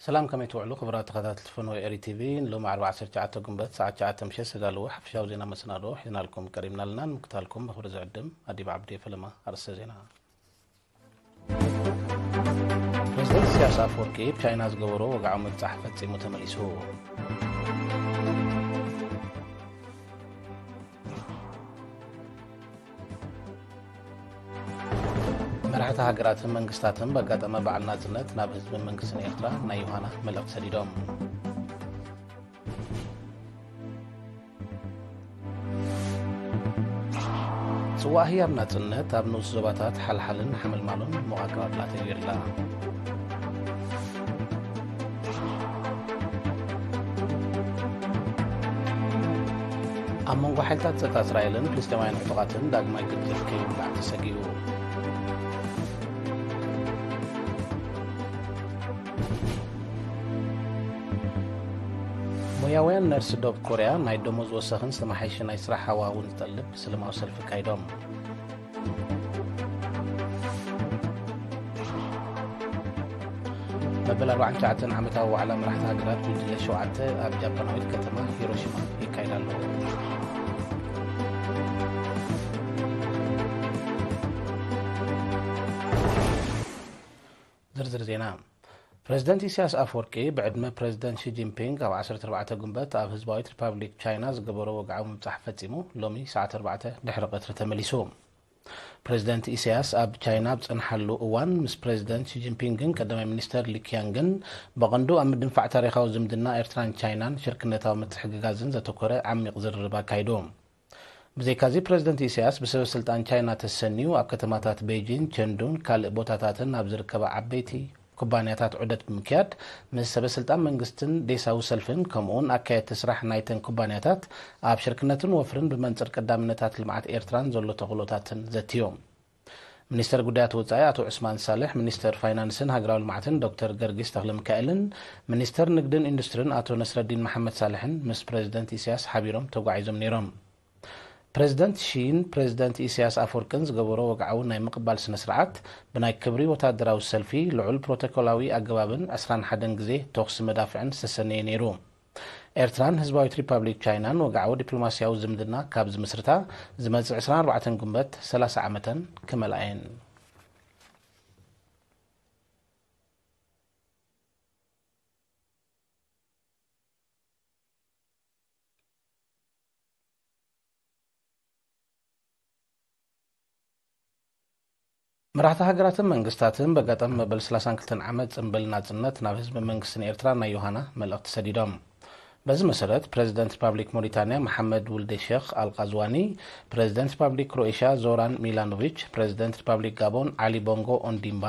ሰላም፣ ከመይ ትውዕሉ ክቡራት ተኸታተልቲ ፈነወ ኤሪ ቲቪ? ንሎሚ ዓርቢ ዓሰርተ ትሽዓተ ጉንበት ሰዓት ትሽዓተ ምሸት ዝተዳለወ ሓፈሻዊ ዜና መሰናዶ ሒዝናልኩም ቀሪብና ኣለና። ንምክታልኩም ብኽብሪ ዝዕድም ኣዲብ ዓብዲ። ፈለማ ኣርእስተ ዜና። ፕሬዝደንት ኢሳያስ ኣፈወርቂ ኣብ ቻይና ዝገበሮ ወግዓዊ ምብጻሕ ፈጺሙ ተመሊሱ። መራሕቲ ሃገራትን መንግስታትን በጋጠመ በዓል ናጽነት ናብ ህዝብን መንግስትን ኤርትራ ናይ ዮሃና መልእኽቲ ሰዲዶም። ጽዋእ ህያብ ናጽነት ኣብ ንኡስ ዞባታት ሓልሓልን ሓመልማሎን ድሙቕ ኣቀባብላ ተገይሩላ። ኣብ መንጎ ሓይልታት ጸጥታ እስራኤልን ፍልስጤማውያን ዕጡቓትን ዳግማይ ግጭት ከይውላዕ ተሰጊኡ። ሞያውያን ነርስ ዶብ ኮርያ ናይ ደሞዝ ወሰኽን ዝተመሓየሸ ናይ ስራሕ ሃዋህውን ዝጠልብ ሰላማዊ ሰልፊ ኣካይዶም። መበል ኣርባዓን ትሽዓተን ዓመታዊ ዋዕላ መራሕቲ ሃገራት ጉጅለ ሸውዓተ ኣብ ጃፓናዊት ከተማ ሂሮሺማ ይካየድ ኣሎ። ዝርዝር ዜና። ፕሬዝደንት ኢሳያስ ኣፈወርቂ ብዕድመ ፕሬዝደንት ሺ ጂንፒንግ ኣብ ዓሰርተ ኣርባዕተ ጉንበት ኣብ ህዝባዊት ሪፓብሊክ ቻይና ዝገበሮ ወግዓዊ ምብጻሕ ፈጺሙ ሎሚ ሰዓት ኣርባዕተ ድሕሪ ቀትሪ ተመሊሱ። ፕሬዝደንት ኢሳያስ ኣብ ቻይና ኣብ ዝጸንሓሉ እዋን ምስ ፕሬዝደንት ሺ ጂንፒንግን ቀዳማይ ሚኒስተር ሊ ኪያንግን ብቐንዱ ኣብ ምድንፋዕ ታሪኻዊ ዝምድና ኤርትራን ቻይናን ሽርክነታዊ ምትሕግጋዝን ዘተኮረ ዓሚቕ ዝርርብ ኣካይዱ። ብዘይካዚ ፕሬዝደንት ኢሳያስ ብሰበ ስልጣን ቻይና ተሰንዩ ኣብ ከተማታት ቤይጂን፣ ቸንዱን ካልእ ቦታታትን ኣብ ዝርከባ ዓበይቲ ኩባንያታት ዑደት ብምክያድ ምስ ሰበ ስልጣን መንግስትን ዴሳዊ ሰልፍን ከምኡውን ኣካየድቲ ስራሕ ናይተን ኩባንያታት ኣብ ሽርክነትን ወፍርን ብመንጽር ቀዳምነታት ልምዓት ኤርትራን ዘሎ ተኽእሎታትን ዘትዮም። ሚኒስተር ጉዳያት ወጻኢ ኣቶ ዑስማን ሳልሕ፣ ሚኒስተር ፋይናንስን ሃገራዊ ልምዓትን ዶክተር ገርጊስ ተኽለሚካኤልን ሚኒስተር ንግድን ኢንዱስትሪን ኣቶ ነስረዲን መሓመድ ሳልሕን ምስ ፕሬዝደንት ኢሳያስ ሓቢሮም ተጓዒዞም ነይሮም። ፕሬዝደንት ሺን ፕሬዝደንት ኢሳያስ ኣፈወርቅን ዝገበሮ ወግዓዊ ናይ ምቕባል ስነ ስርዓት ብናይ ክብሪ ወታደራዊ ሰልፊ ልዑል ፕሮቶኮላዊ ኣገባብን ዕስራን ሓደን ግዜ ተኹሲ መዳፍዕን ዝተሰነየ ነይሩ። ኤርትራን ህዝባዊት ሪፓብሊክ ቻይናን ወግዓዊ ዲፕሎማስያዊ ዝምድና ካብ ዝምስርታ ዝመጽእ ዕስራን ኣርባዕተን ጉንበት ሰላሳ ዓመተን ክመልኣ እየን። መራሕቲ ሃገራትን መንግስታትን በጋጣሚ መበል ሰላሳን ክልተን ዓመት ጽምብል ናጽነት ናብ ህዝብን መንግስትን ኤርትራ ናይ ዮሃና መልእኽቲ ሰዲዶም። በዚ መሰረት ፕሬዝደንት ሪፓብሊክ ሞሪታንያ መሓመድ ውልደ ሼኽ ኣልቃዝዋኒ፣ ፕሬዝደንት ሪፓብሊክ ክሮኤሽያ ዞራን ሚላኖቪች፣ ፕሬዝደንት ሪፓብሊክ ጋቦን ዓሊ ቦንጎ ኦንዲምባ፣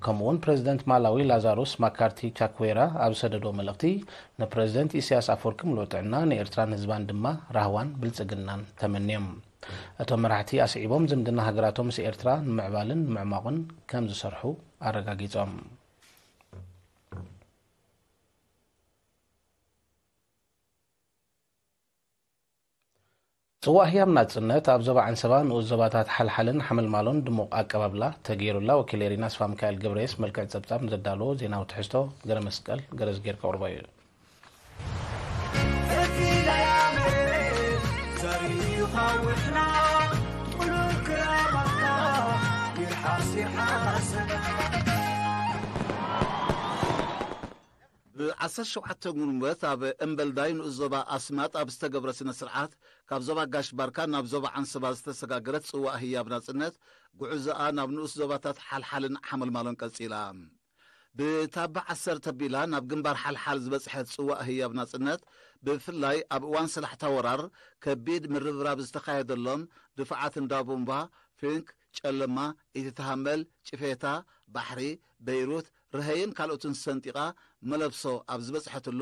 ከምኡውን ፕሬዝደንት ማላዊ ላዛሩስ ማካርቲ ቻክዌራ ኣብ ዝሰደዶ መልእኽቲ ንፕሬዝደንት ኢሳያስ ኣፈወርቂ ምሉእ ጥዕና፣ ንኤርትራን ህዝባን ድማ ራህዋን ብልጽግናን ተመንዮም። እቶም መራሕቲ ኣስዒቦም ዝምድና ሃገራቶም ምስ ኤርትራ ንምዕባልን ንምዕማቑን ከም ዝሰርሑ ኣረጋጊጾም። ጽዋእ ህያብ ናጽነት ኣብ ዞባ ዓንሰባ ንኡስ ዞባታት ሓልሓልን ሓመልማሎን ድሙቕ ኣቀባብላ ተገይሩላ። ወኪል ኤሪና ኣስፋ ሚካኤል ገብረየስ መልክዕ ጸብጻብ ንዘዳለዎ ዜናዊ ትሕዝቶ ገረ መስቀል ገረዝጌር ከቕርቦ እዩ። ብ ዓሰርተ ሸውዓተ ጉንበት ኣብ እምበልዳይ ንኡስ ዞባ ኣስማጥ ኣብ ዝተገብረ ስነ ስርዓት፣ ካብ ዞባ ጋሽ ባርካ ናብ ዞባ ዓንሰባ ዝተሰጋገረት ጽዋእ ህያብ ናጽነት፣ ጉዕዞኣ ናብ ንኡስ ዞባታት ሓልሓልን ሓመልማሎን ቀጺላ። ብታባ ዓሰርተ ኣቢላ ናብ ግንባር ሓልሓል ዝበጽሐት ጽዋእ ህያብ ናጽነት፣ ብፍላይ ኣብ እዋን ሰላሕታ ወራር ከቢድ ምርብራብ ዝተኻየደሎም ድፋዓት እንዳ ቡምባ፣ ፊንክ፣ ጨለማ፣ ኢትትሃመል፣ ጭፌታ፣ ባሕሪ፣ በይሩት፣ ረሀይን ካልኦትን ሰንጢቓ መለብሶ ኣብ ዝበጽሐትሉ፣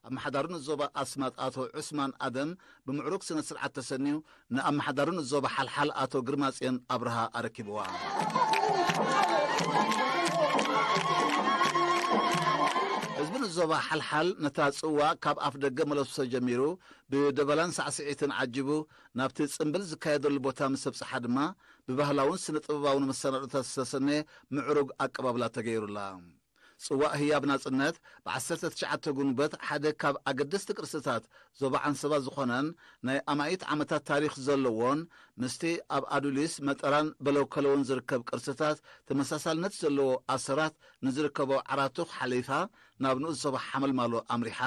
ኣመሓዳሪ ንኡስ ዞባ ኣስማጥ ኣቶ ዑስማን ኣደም ብምዕሩግ ስነ ስርዓት ተሰንዩ ንኣመሓዳሪ ንኡስ ዞባ ሓልሓል ኣቶ ግርማጽዮን ኣብርሃ ኣረኪብዋ። ህዝቢ ንኡስ ዞባ ሓልሓል ነታ ጽዋ ካብ ኣፍ ደገ መለብሶ ጀሚሩ ብደበላን ሳዕስዒትን ዓጂቡ ናብቲ ጽምብል ዝካየደሉ ቦታ ምስ ኣብጽሓ ድማ ብባህላውን ስነ ጥበባውን መሰናዶታት ዝተሰነየ ምዕሩግ ኣቀባብላ ተገይሩላ። ጽዋእ ህያብ ናጽነት ብ19 ጉንበት ሓደ ካብ ኣገደስቲ ቅርስታት ዞባ ዓንሰባ ዝኾነን ናይ ኣማኢት ዓመታት ታሪኽ ዘለዎን ምስቲ ኣብ ኣዱሊስ፣ መጠራን በለውከለውን ዝርከብ ቅርስታት ተመሳሳልነት ዘለዎ ኣሰራት ንዝርከቦ ዓራቱኽ ሓሊፋ ናብ ንኡስ ዞባ ሓመልማሎ ኣምሪሓ።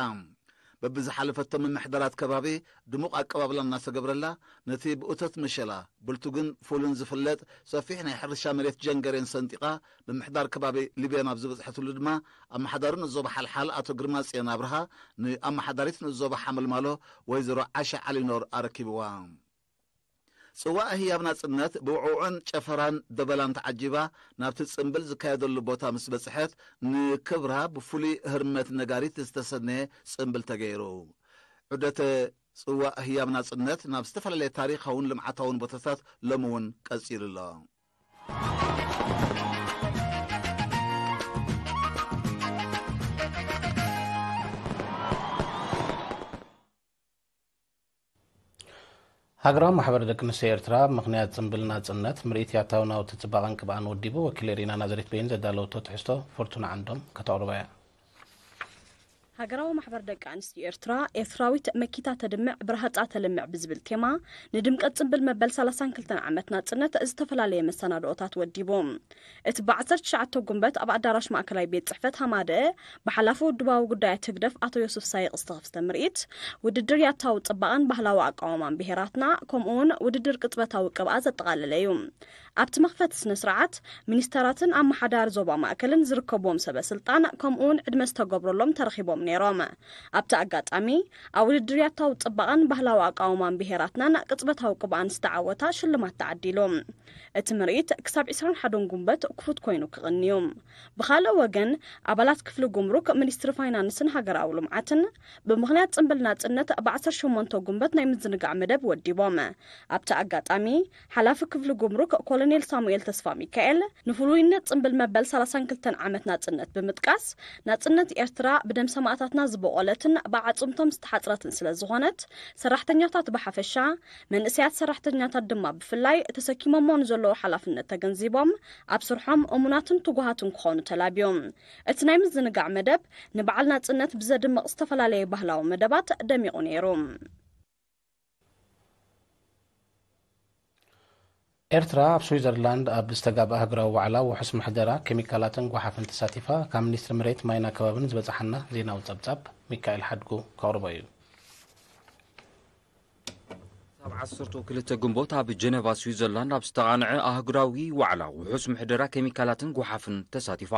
በብዝሓለፈቶ ምምሕዳራት ከባቢ ድሙቕ ኣቀባብላ እናተገብረላ፣ ነቲ ብእቶት መሸላ ብልቱግን ፉልን ዝፍለጥ ሰፊሕ ናይ ሕርሻ መሬት ጀንገሬን ሰንጢቓ፣ ምምሕዳር ከባቢ ሊብያ ናብ ዝበጽሐትሉ ድማ፣ ኣመሓዳሪ ንኡስ ዞባ ሓልሓል ኣቶ ግርማጽዮን ኣብርሃ ንኣመሓዳሪት ንኡስ ዞባ ሓመልማሎ ወይዘሮ ዓሻ ዓሊኖር ኣረኪብዋ። ጽዋእ ህያብ ናጽነት ብውዕውዕን ጨፈራን ደበላን ተዓጂባ ናብቲ ጽምብል ዝካየደሉ ቦታ ምስ በጽሐት፣ ንክብራ ብፍሉይ ህርመት ነጋሪት ዝተሰነየ ጽምብል ተገይሩ። ዑደተ ጽዋእ ህያብ ናጽነት ናብ ዝተፈላለየ ታሪኻውን ልምዓታውን ቦታታት ሎሚ እውን ቀጺሉ ኣሎ። ሃገራዊ ማሕበር ደቂ ኣንስትዮ ኤርትራ፣ ምኽንያት ጽምብል ናጽነት፣ ምርኢት ያታዊ ናውቲ ጽባቐን ቅብኣን ወዲቡ። ወኪል ኤሪና ናዝሬት በይን ዘዳለወቶ ትሕዝቶ፣ ፍርቱና ዓንዶም ከተቕርቦ እያ። ሃገራዊ ማሕበር ደቂ ኣንስትዮ ኤርትራ፣ ኤርትራዊት መኪታ ተድምዕ፣ ብረሃጻ ተልምዕ ብዝብል ቴማ፣ ንድምቀት ጽምብል መበል 32 ዓመት ናጽነት ዝተፈላለየ መሰናድኦታት ወዲቡ። እቲ ብ19 ጉንበት ኣብ ኣዳራሽ ማእከላይ ቤት ጽሕፈት ሃማደአ ብሓላፊ ውድባዊ ጉዳያት ህግደፍ ኣቶ ዮሱፍ ሳይቕ ዝተኸፍተ ምርኢት፣ ውድድር ያታዊ ጽባቐን ባህላዊ ኣቃውማን ብሄራትና፣ ከምኡውን ውድድር ቅጽበታዊ ቅብኣ ዘጠቓለለ እዩ። ኣብቲ መኽፈቲ ስነ ስርዓት፣ ሚኒስተራትን ኣመሓዳሪ ዞባ ማእከልን ዝርከብዎም ሰበ ስልጣን፣ ከምኡውን ዕድመ ዝተገብረሎም ተረኺቦም ነይሮም። ኣብቲ ኣጋጣሚ፣ ኣብ ውድድር ያታዊ ጽባቐን ባህላዊ ኣቃውማን ብሄራትናን ቅጽበታዊ ቅብኣን ዝተዓወታ ሽልማት ተዓዲሉ። እቲ ምርኢት ክሳብ 21 ጉንበት ክፉት ኮይኑ ክቕንዩ። ብኻልእ ወገን፣ ኣባላት ክፍሊ ጉምሩክ ሚኒስትሪ ፋይናንስን ሃገራዊ ልምዓትን ብምኽንያት ጽምብል ናጽነት ብ18 ጉንበት ናይ ምዝንጋዕ መደብ ወዲቦም። ኣብቲ ኣጋጣሚ፣ ሓላፊ ክፍሊ ጉምሩክ ኮሎኔል ሳሙኤል ተስፋ ሚካኤል፣ ንፍሉይነት ጽምብል መበል 32 ዓመት ናጽነት ብምጥቃስ፣ ናጽነት ኤርትራ ብደም ሰማእታትና ዝበቖለትን ብዓጽምቶም ዝተሓጽረትን ስለ ዝኾነት፣ ሰራሕተኛታት ብሓፈሻ፣ መንእሰያት ሰራሕተኛታት ድማ ብፍላይ ተሰኪሞሞ ንዘለዉ ሓላፍነት ተገንዚቦም፣ ኣብ ስርሖም እሙናትን ትጉሃትን ክኾኑ ተላብዮም። እቲ ናይ ምዝንጋዕ መደብ ንበዓል ናጽነት ብዘድምቕ ዝተፈላለየ ባህላዊ መደባት ደሚቑ ነይሩ። ኤርትራ ኣብ ስዊዘርላንድ ኣብ ዝተጋብኣ ሃገራዊ ዋዕላ ውሑስ ምሕደራ ኬሚካላትን ጓሓፍን ተሳቲፋ። ካብ ሚኒስትሪ መሬት ማይን ኣከባብን ዝበጽሓና ዜናዊ ጸብጻብ ሚካኤል ሓድጉ ከቕርቦ እዩ። ኣብ 12 ግንቦት ኣብ ጀነቫ ስዊዘርላንድ ኣብ ዝተቓንዐ ኣህጉራዊ ዋዕላ ውሑስ ምሕደራ ኬሚካላትን ጓሓፍን ተሳቲፋ።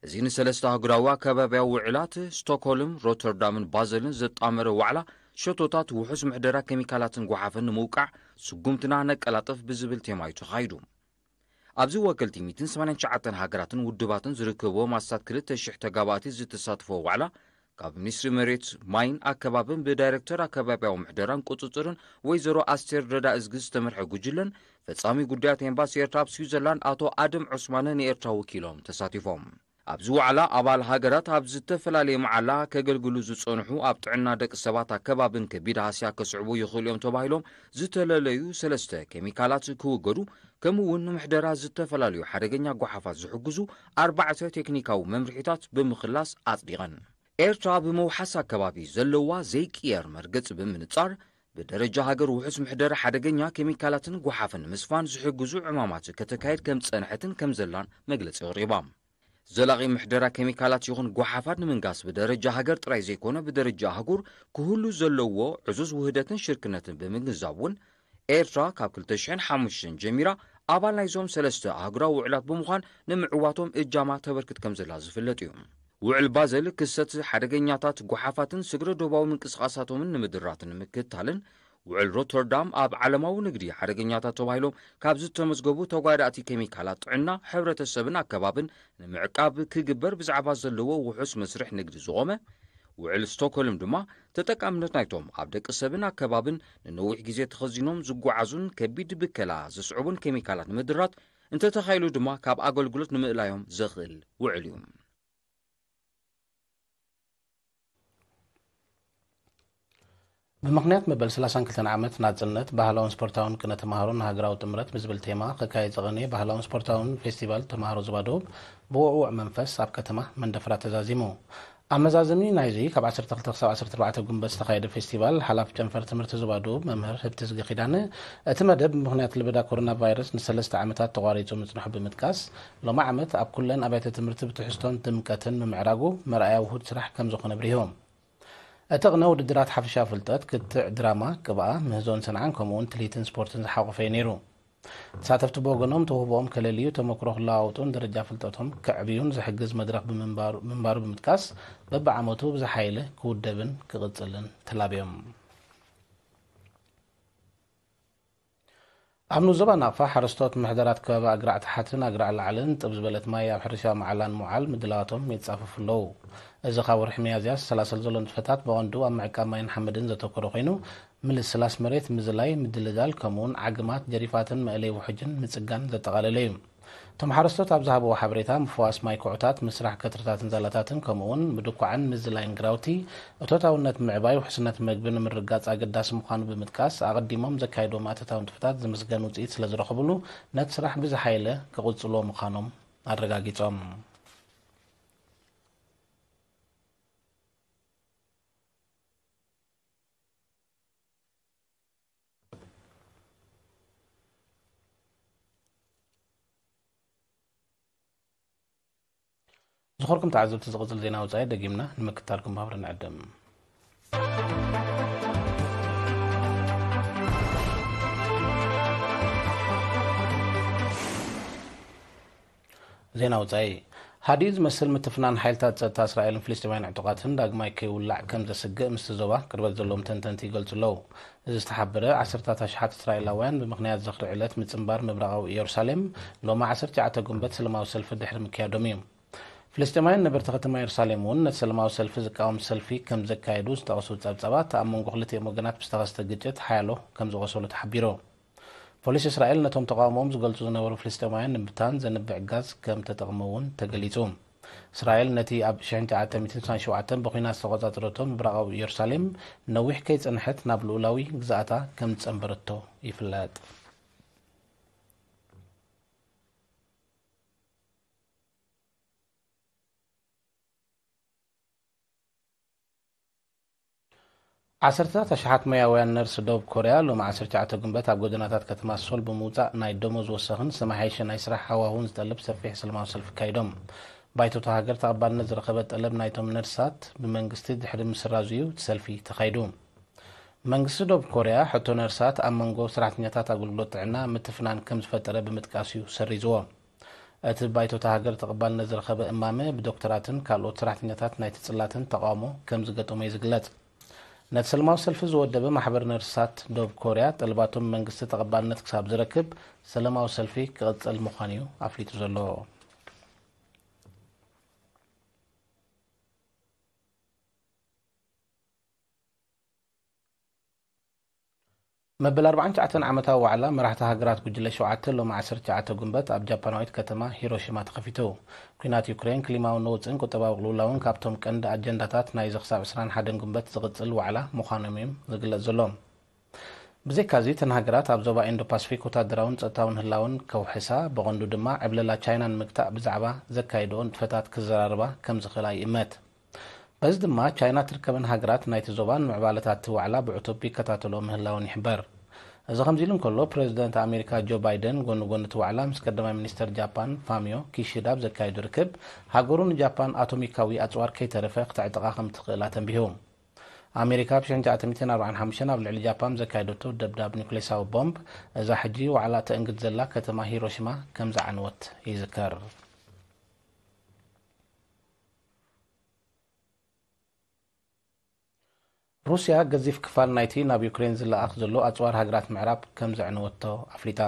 እዚ ንሰለስተ ኣህጉራዊ ኣከባብያዊ ውዕላት፣ ስቶክሆልም፣ ሮተርዳምን ባዘልን ዘጣመረ ዋዕላ፣ ሸቶታት ውሑስ ምሕደራ ኬሚካላትን ጓሓፍን ንምውቃዕ ስጉምትና ነቀላጥፍ ብዝብል ቴማ እዩ ተኻይዱ። ኣብዚ ወከልቲ 189 ሃገራትን ውድባትን ዝርከብዎም ኣስታት 2,000 ተጋባእቲ ዝተሳትፎ ዋዕላ፣ ካብ ሚኒስትሪ መሬት ማይን ኣከባብን ብዳይሬክተር ኣከባብያዊ ምሕደራን ቁጽጽርን ወይዘሮ ኣስቴር ረዳ እዝጊ ዝተመርሐ ጉጅለን፣ ፈጻሚ ጉዳያት ኤምባሲ ኤርትራ ኣብ ስዊዘርላንድ ኣቶ ኣደም ዑስማነ ንኤርትራ ወኪሎም ተሳቲፎም። ኣብዚ ዋዕላ ኣባል ሃገራት ኣብ ዝተፈላለየ መዓላ ከገልግሉ ዝጸንሑ ኣብ ጥዕና ደቂ ሰባት ኣከባብን ከቢድ ሃስያ ከስዕቡ ይኽእሉ እዮም ተባሂሎም ዝተለለዩ ሰለስተ ኬሚካላት ክውገዱ፣ ከምኡ እውን ንምሕደራ ዝተፈላለዩ ሓደገኛ ጓሓፋት ዝሕግዙ ኣርባዕተ ቴክኒካዊ መምርሒታት ብምኽላስ ኣጽዲቐን። ኤርትራ ብምውሓስ ኣከባቢ ዘለዋ ዘይቅየር መርገጽ ብምንጻር፣ ብደረጃ ሃገር ውሑስ ምሕደራ ሓደገኛ ኬሚካላትን ጓሓፍን ንምስፋን ዝሕግዙ ዕማማት ከተካየድ ከም ዝጸንሐትን ከም ዘላን መግለጺ ኣቕሪባ። ዘላቒ ምሕደራ ኬሚካላት ይኹን ጓሓፋት ንምንጋስ ብደረጃ ሃገር ጥራይ ዘይኮነ ብደረጃ ኣህጉር ክህሉ ዘለዎ ዕዙዝ ውህደትን ሽርክነትን ብምግንዛብ እውን ኤርትራ ካብ 2005 ጀሚራ ኣባል ናይዞም ሰለስተ ኣህጉራዊ ውዕላት ብምዃን ንምዕዋቶም እጃማ ተበርክት ከም ዘላ ዝፍለጥ እዩ። ውዕል ባዘል ክሰት ሓደገኛታት ጓሓፋትን ስግረ ዶባዊ ምንቅስቓሳቶምን ንምድራትን ንምክትታልን፣ ውዕል ሮተርዳም ኣብ ዓለማዊ ንግዲ ሓደገኛታት ተባሂሎም ካብ ዝተመዝገቡ ተጓዳእቲ ኬሚካላት ጥዕና፣ ሕብረተሰብን ኣከባብን ንምዕቃብ ክግበር ብዛዕባ ዘለዎ ውሑስ መስርሕ ንግዲ ዝቖመ፣ ውዕል ስቶክሆልም ድማ ተጠቃምነት ናይቶም ኣብ ደቂ ሰብን ኣከባብን ንነዊሕ ግዜ ተኸዚኖም ዝጓዓዙን ከቢድ ብከላ ዘስዕቡን ኬሚካላት ንምድራት፣ እንተተኻኢሉ ድማ ካብ ኣገልግሎት ንምእላዮም ዘኽእል ውዕል እዩ። ብምኽንያት መበል ሰላሳን ክልተን ዓመት ናጽነት፣ ባህላውን ስፖርታውን ቅነ ተማሃሮ ንሃገራዊ ጥምረት ብዝብል ቴማ ክካየድ ዝቐነየ ባህላውን ስፖርታውን ፌስቲቫል ተማሃሮ ዞባ ደቡብ ብውዕዉዕ መንፈስ ኣብ ከተማ መንደፈራ ተዛዚሙ። ኣብ መዛዘሚ ናይዚ ካብ ዓሰርተ ክልተ ክሳብ ዓሰርተ ኣርባዕተ ጉንበት ዝተኻየደ ፌስቲቫል፣ ሓላፊ ጨንፈር ትምህርቲ ዞባ ደቡብ መምህር ህብትዝጊ ኪዳነ፣ እቲ መደብ ብምኽንያት ለበዳ ኮሮና ቫይረስ ንሰለስተ ዓመታት ተቋሪጹ ምጽንሑ ብምጥቃስ፣ ሎሚ ዓመት ኣብ ኩለን ኣብያተ ትምህርቲ ብትሕዝቶን ድምቀትን ምምዕራጉ መርኣያ ውሁድ ስራሕ ከም ዝኾነ ኣብሪሁ። እቲ ቅነ ውድድራት ሓፈሻ ፍልጠት፣ ክትዕ፣ ድራማ፣ ቅብኣ፣ ምህዞን ሰንዓን ከምኡውን ትልሂትን ስፖርትን ዝሓቖፈ እዩ ነይሩ። ተሳተፍቲ ብወገኖም ተውህቦኦም ከለልዩ ተመክሮ ክለዋወጡን ደረጃ ፍልጠቶም ከዕብዩን ዝሕግዝ መድረኽ ብምንባሩ ብምንባሩ ብምጥቃስ፣ በብዓመቱ ብዝሓየለ ክውደብን ክቕጽልን ተላብዮም። ኣብ ንኡስ ዞባ ናቕፋ ሓረስቶት ምሕደራት ከባቢ ኣግራዕ ታሕትን ኣግራዕ ላዕልን ጥብ ዝበለት ማይ ኣብ ሕርሻ መዓላን ምውዓል ምድላዋቶም ይጻፈፉ ኣለዉ። እዚ ካብ ወርሒ ሚያዝያ ዝሰላሰል ዘሎ ንጥፈታት ብቐንዱ ኣብ ምዕቃብ ማይን ሓመድን ዘተኮረ ኮይኑ፣ ምልስላስ መሬት፣ ምዝላይ፣ ምድልዳል፣ ከምኡውን ዓግማት፣ ጀሪፋትን መእለይ ውሕጅን ምጽጋን ዘጠቓለለ እዩ። እቶም ሓረስቶት ኣብ ዝሃብዎ ሓበሬታ፣ ምፍዋስ ማይ ኩዕታት፣ ምስራሕ ከትርታትን ዛላታትን ከምኡውን ምድኳዕን ምዝላይን ግራውቲ፣ እቶታውነት ምዕባይ ውሕስነት መግቢ ንምርግጋጽ ኣገዳሲ ምዃኑ ብምጥቃስ፣ ኣቐዲሞም ዘካየድዎም ኣተታዊ ንጥፈታት ዝምስገን ውጽኢት ስለ ዝረኸብሉ፣ ነቲ ስራሕ ብዝሓየለ ክቕጽልዎ ምዃኖም ኣረጋጊጾም። ዝኸበርኩም ተዓዘብቲ፣ ዝቕጽል ዜና ወጻኢ ደጊምና ንምክታልኩም ብኽብሪ ንዕድም። ዜና ወጻኢ። ሃዲኡ ዝመስል ምትፍናን ሓይልታት ጸጥታ እስራኤልን ፍልስጤማውያን ዕጡቓትን ዳግማይ ከይውላዕ ከም ዘስግእ ምስቲ ዞባ ቅርበት ዘለዎም ተንተንቲ ይገልጹ ኣለዉ። እዚ ዝተሓበረ፣ ዓሰርታት ኣሽሓት እስራኤላውያን ብምኽንያት ዝኽሪ ዕለት ምጽንባር ምብራቓዊ ኢየሩሳሌም፣ ሎሚ ዓሰርተ ትሽዓተ ጉንበት ሰለማዊ ሰልፊ ድሕሪ ምክያዶም እዩ። ፍልስጤማውያን ነበርቲ ከተማ ኢየሩሳሌም እውን ነቲ ሰለማዊ ሰልፊ ዝቃወም ሰልፊ ከም ዘካየዱ ዝጠቐሱ ጸብጻባት፣ ኣብ መንጎ ክልቲኦም ወገናት ብዝተኸስተ ግጭት ሓያሎ ከም ዝቖሰሉ ተሓቢሩ። ፖሊስ እስራኤል ነቶም ተቓውሞኦም ዝገልጹ ዝነበሩ ፍልስጤማውያን ንምብታን ዘንብዕ ጋዝ ከም ተጠቕመ እውን ተገሊጹ። እስራኤል ነቲ ኣብ ሽሕን ትሽዓተ ሚእትን ስሳን ሸውዓተን ብኲናት ዝተቖጻጸረቶ ምብራቓዊ ኢየሩሳሌም ነዊሕ ከይጸንሐት ናብ ልኡላዊ ግዝኣታ ከም ዝጸንበረቶ ይፍለጥ። ዓሰርተታት ኣሽሓት ሞያውያን ነርስ ደቡብ ኮርያ ሎሚ ዓሰርተ ትሽዓተ ጉንበት ኣብ ጎደናታት ከተማ ሶል ብምውጻእ ናይ ደሞዝ ወሰኽን ዝተመሓየሸ ናይ ስራሕ ሃዋህውን ዝጠልብ ሰፊሕ ሰላማዊ ሰልፊ ኣካይዶም። ባይቶ እታ ሃገር ተቐባልነት ዝረኸበ ጠለብ ናይቶም ነርሳት ብመንግስቲ ድሕሪ ምስራዙ እዩ እቲ ሰልፊ ተኻይዱ። መንግስቲ ደቡብ ኮርያ ሕቶ ነርሳት ኣብ መንጎ ሰራሕተኛታት ኣገልግሎት ጥዕና ምትፍናን ከም ዝፈጠረ ብምጥቃስ እዩ ሰሪዝዎ። እቲ ባይቶ እታ ሃገር ተቐባልነት ዝረኸበ እማመ ብዶክተራትን ካልኦት ሰራሕተኛታት ናይቲ ጽላትን ተቓውሞ ከም ዝገጠሞ እዩ ዝግለጽ። ነቲ ሰላማዊ ሰልፊ ዝወደበ ማሕበር ነርሳት ደቡብ ኮርያ ጠለባቶም መንግስቲ ተቐባልነት ክሳብ ዝረክብ ሰላማዊ ሰልፊ ክቕጽል ምዃኑ እዩ ኣፍሊጡ ዘሎ። መበል ኣርባዓን ትሽዓተን ዓመታዊ ዋዕላ መራሕቲ ሃገራት ጉጅለ ሸውዓተ ሎሚ ዓሰርተ ትሽዓተ ጉንበት ኣብ ጃፓናዊት ከተማ ሂሮሺማ ተኸፊቱ። ኲናት ዩክሬን ክሊማዊ ነውጽን ቁጠባዊ ቅልውላውን ካብቶም ቀንዲ ኣጀንዳታት ናይዚ ክሳብ ዕስራን ሓደን ጉንበት ዝቕጽል ዋዕላ ምዃኖም እዮም ዝግለጽ ዘሎ። ብዘይካዚ፣ እተን ሃገራት ኣብ ዞባ ኢንዶ ፓስፊክ ወታደራውን ጸጥታውን ህላወን ከውሕሳ፣ ብቐንዱ ድማ ዕብለላ ቻይና ንምግታእ ብዛዕባ ዘካይድኦ ንጥፈታት ክዘራረባ ከም ዝኽእላ ይእመት። በዚ ድማ፣ ቻይና ትርከበን ሃገራት ናይቲ ዞባን ምዕባለታት እቲ ዋዕላ ብዕቱብ ይከታተልኦ ምህላወን ይሕበር። እዚ ከምዚ ኢሉ እንከሎ፣ ፕረዚደንት ኣሜሪካ ጆ ባይደን ጎኒ ጎኒ እቲ ዋዕላ ምስ ቀዳማይ ሚኒስተር ጃፓን ፋሚዮ ኪሺዳ ኣብ ዘካየዶ ርክብ፣ ሃገሩ ንጃፓን ኣቶሚካዊ ኣጽዋር ከይተረፈ ክተዕጥቓ ከም ትኽእል ኣተንቢሁ። ኣሜሪካ ኣብ ሽሕን ትሽዓተ ሚእትን ኣርባዓን ሓሙሽተን ኣብ ልዕሊ ጃፓን ዘካየደቶ ደብዳብ ኒውክሌሳዊ ቦምብ፣ እዛ ሕጂ ዋዕላ ተእንግድ ዘላ ከተማ ሂሮሺማ ከም ዝዓነወት ይዝከር። ሩስያ ገዚፍ ክፋል ናይቲ ናብ ዩክሬን ዝለኣኽ ዘሎ ኣጽዋር ሃገራት ምዕራብ ከም ዘዕነወቶ ኣፍሊጣ።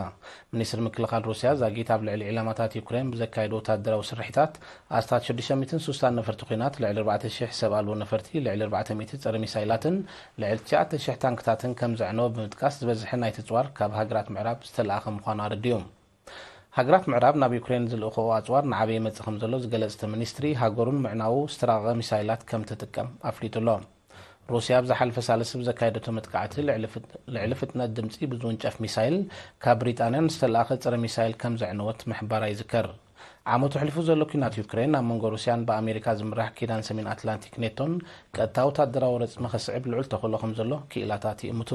ሚኒስትሪ ምክልኻል ሩስያ ዛጊት ኣብ ልዕሊ ዒላማታት ዩክሬን ብዘካየዶ ወታደራዊ ስርሒታት ኣስታት ሽዱሽተ ሚእትን ስሳን ነፈርቲ ኲናት፣ ልዕሊ ኣርባዕተ ሽሕ ሰብ ኣልቦ ነፈርቲ፣ ልዕሊ ኣርባዕተ ሚእቲ ጸረ ሚሳይላትን ልዕሊ ትሽዓተ ሽሕ ታንክታትን ከም ዘዕነወ ብምጥቃስ፣ ዝበዝሐ ናይቲ ኣጽዋር ካብ ሃገራት ምዕራብ ዝተለኣኸ ምዃኑ ኣረዲኡ። ሃገራት ምዕራብ ናብ ዩክሬን ዝልእኽኦ ኣጽዋር ንዓበይ ይመጽእ ከም ዘሎ ዝገለጸ እቲ ሚኒስትሪ፣ ሃገሩን ምዕናዉ ዝተራቐቐ ሚሳይላት ከም ትጥቀም ኣፍሊጡ ኣሎ። ሩስያ ኣብ ዝሓለፈ ሳልስቲ ብዘካየደቶ መጥቃዕቲ ልዕሊ ፍጥ-፣ ልዕሊ ፍጥነት ድምጺ ብዝውንጨፍ ሚሳይል ካብ ብሪጣንያ ዝተላእኸ ጸረ ሚሳይል ከም ዘዕነወት ምሕባራ ይዝከር። ዓመቱ ሕልፉ ዘሎ ኲናት ዩክሬን ኣብ መንጎ ሩስያን ብኣሜሪካ ዝምራሕ ኪዳን ሰሜን ኣትላንቲክ ኔቶን ቀጥታ ወታደራዊ ረጽሚ ከስዕብ ልዑል ተኽእሎ ከም ዘሎ ክኢላታት ይእምቱ።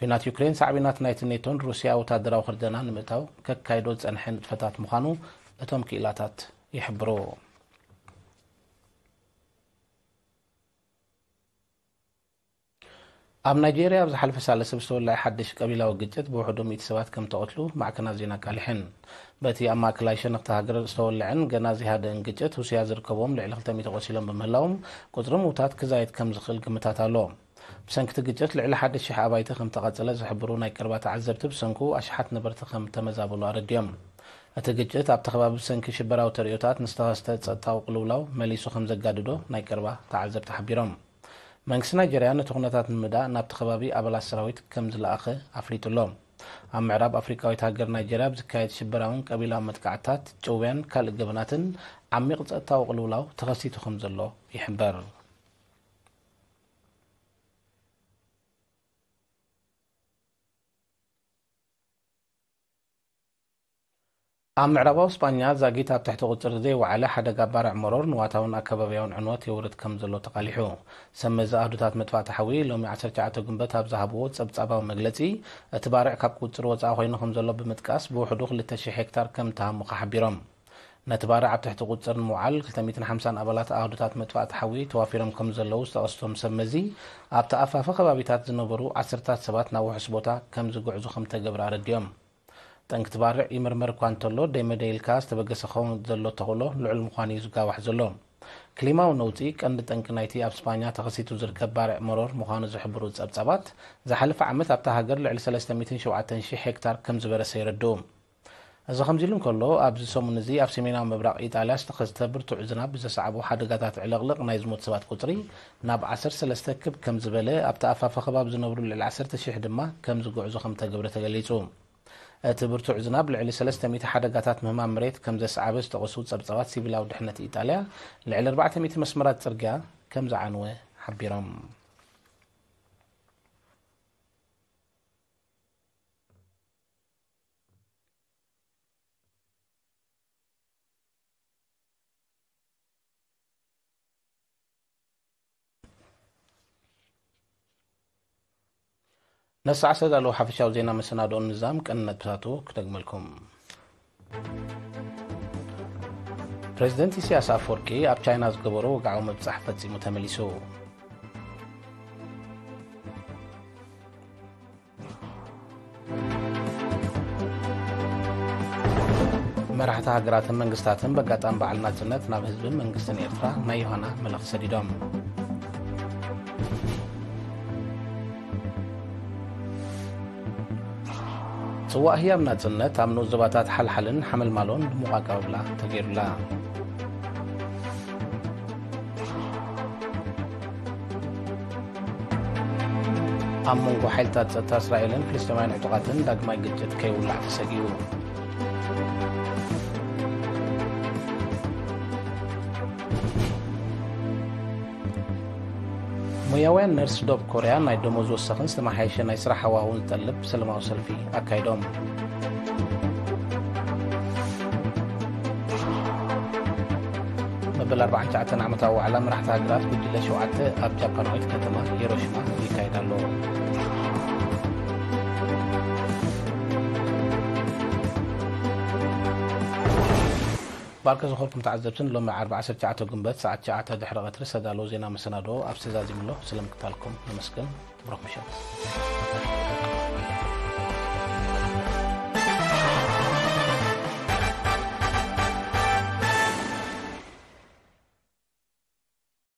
ኲናት ዩክሬን ሳዕቤናት ናይቲ ኔቶን ሩስያ ወታደራዊ ክርደና ንምእታው ከካይዶ ዝጸንሐ ንጥፈታት ምዃኑ እቶም ክኢላታት ይሕብሩ። ኣብ ናይጄርያ ኣብ ዝሓለፈ ሳልስቲ ብዝተወልዐ ሓድሽ ቀቢላዊ ግጭት ብውሕዱ ሚእቲ ሰባት ከም ተቐትሉ ማዕከናት ዜና ኣቃሊሐን። በቲ ኣብ ማእከላይ ሸነኽቲ ሃገር ዝተወልዐን ገና ዘይሃደአን ግጭት፣ ሩስያ ዝርከብዎም ልዕሊ ክልተ ሚእቲ ቆሲሎም ብምህላዎም፣ ቁጽሪ ምውታት ክዛየድ ከም ዝኽእል ግምታት ኣሎ። ብሰንኪ እቲ ግጭት ልዕሊ ሓደ ሺሕ ኣባይቲ ከም ተቓጸለ ዝሕብሩ ናይ ቀረባ ተዓዘብቲ፣ ብሰንኩ ኣሽሓት ነበርቲ ከም ተመዛበሉ ኣረዲኦም። እቲ ግጭት ኣብቲ ከባቢ ብሰንኪ ሽበራዊ ተርእዮታት ንዝተኸስተ ጸጥታዊ ቅልውላው መሊሱ ከም ዘጋድዶ ናይ ቀረባ ተዓዘብቲ ሓቢሮም። መንግስቲ ናይጀርያ ነቲ ኩነታት ንምዳእ ናብቲ ከባቢ ኣባላት ሰራዊት ከም ዝለኣኸ ኣፍሊጡ ኣሎ። ኣብ ምዕራብ ኣፍሪቃዊት ሃገር ናይጀርያ ኣብ ዝካየድ ሽበራውን ቀቢላዊ መጥቃዕትታት፣ ጭውያን ካልእ ገበናትን ዓሚቕ ጸጥታዊ ቅልውላው ተኸሲቱ ከም ዘሎ ይሕበር። ኣብ ምዕራባዊ ስጳኛ ዛጊት ኣብ ትሕቲ ቁጽሪ ዘይወዓለ ሓደጋ ባርዕ መሮር ንዋታውን ኣከባቢያውን ዕንወት የውርድ ከም ዘሎ ተቓሊሑ። ሰብ መዚ ኣህዱታት መጥፋእቲ ሓዊ ሎሚ ዓሰርተ ትሽዓተ ጉንበት ኣብ ዝሃብዎ ጸብጻባዊ መግለጺ፣ እቲ ባርዕ ካብ ቁጽሪ ወጻኢ ኮይኑ ከም ዘሎ ብምጥቃስ፣ ብውሕዱ ክልተ ሽሕ ሄክታር ከም እተሃሙኸ ሓቢሮም። ነቲ ባርዕ ኣብ ትሕቲ ቁጽሪ ንምውዓል ክልተ ሚእትን ሓምሳን ኣባላት ኣህዱታት መጥፋእቲ ሓዊ ተዋፊሮም ከም ዘለዉ ዝጠቐሱ እቶም ሰብ መዚ፣ ኣብቲ ኣፋፈ ከባቢታት ዝነበሩ ዓሰርታት ሰባት ናብ ውሑስ ቦታ ከም ዝግዕዙ ከም ተገብረ ኣረዲኦም። ጠንቂ እቲ ባርዕ ይምርመር እኳ እንተሎ፣ ደይ መደይ ኢልካ ዝተበገሰ ክኸውን ዘሎ ተኽእሎ ልዑል ምዃኑ እዩ ዝጋዋሕ ዘሎ። ክሊማዊ ነውጺ ቀንዲ ጠንቂ ናይቲ ኣብ ስጳኛ ተኸሲቱ ዝርከብ ባርዕ መሮር ምዃኑ ዝሕብሩ ጸብጻባት፣ ዝሓለፈ ዓመት ኣብታ ሃገር ልዕሊ ሰለስተ ሚእትን ሸውዓተን ሽሕ ሄክታር ከም ዝበረሰ የረድኡ። እዚ ከምዚ ኢሉ እንከሎ፣ ኣብዚ ሰሙን እዚ ኣብ ሰሜናዊ ምብራቕ ኢጣልያ ዝተኸስተ ብርቱዕ ዝናብ ብዘስዓቦ ሓደጋታት ዕልቕልቕ ናይ ዝሞቱ ሰባት ቁጽሪ ናብ ዓሰርተ ሰለስተ ክብ ከም ዝበለ፣ ኣብቲ ኣፋፈ ከባቢ ዝነብሩ ልዕሊ ዓሰርተ ሽሕ ድማ ከም ዝግዕዙ ከም ተገብረ ተገሊጹ። እቲ ብርቱዕ ዝናብ ልዕሊ ሰለስተ ሚእቲ ሓደጋታት ምህማም መሬት ከም ዘስዓበ ዝጠቐሱ ጸብጻባት፣ ሲቪላዊ ድሕነት ኢጣልያ ልዕሊ ኣርባዕተ ሚእቲ መስመራት ጽርግያ ከም ዝዓነወ ሓቢሮም። ነሰዓ ዝተዳለወ ሓፈሻዊ ዜና መሰናድኦ ንዛም ቀንዲ ነጥብታቱ ክደግመልኩም። ፕሬዚደንት ኢሳያስ ኣፈወርቂ ኣብ ቻይና ዝገበሮ ወግዓዊ ምብጻሕ ፈጺሙ ተመሊሱ። መራሕቲ ሃገራትን መንግስታትን በጋጣም በዓል ናጽነት ናብ ህዝብን መንግስትን ኤርትራ ናይ ዮሃና መልእኽቲ ሰዲዶም። ጽዋእ ህያብ ናጽነት ኣብ ንኡስ ዞባታት ሓልሓልን ሓመልማሎን ድሙቕ ኣቀባብላ ተገይሩላ። ኣብ መንጎ ሓይልታት ጸጥታ እስራኤልን ፍልስጤማውያን ዕጡቓትን ዳግማይ ግጭት ከይውላዕ ተሰጊኡ። ሞያውያን ነርስ ዶብ ኮርያ ናይ ደሞዝ ወሰኽን ዝተመሓየሸ ናይ ስራሕ ሃዋህውን ዝጠልብ ሰላማዊ ሰልፊ ኣካይዶም። መበል ኣርባዓን ትሽዓተን ዓመታዊ ዋዕላ መራሕቲ ሃገራት ጉጅለ ሸውዓተ ኣብ ጃፓናዊት ከተማ ሂሮሺማ ይካየድ ኣሎ። ባርከ ዝኾርኩም ተዓዘብትን፣ ሎሚ ዓርቢ ዓሰርተ ትሽዓተ ጉንበት ሰዓት ትሽዓተ ድሕሪ ቀትሪ ዝተዳለወ ዜና መሰናድኦ ኣብዚ ተዛዚሙ ኣሎ። ስለ ምክታልኩም ነመስግን። ብሩኽ ምሸት።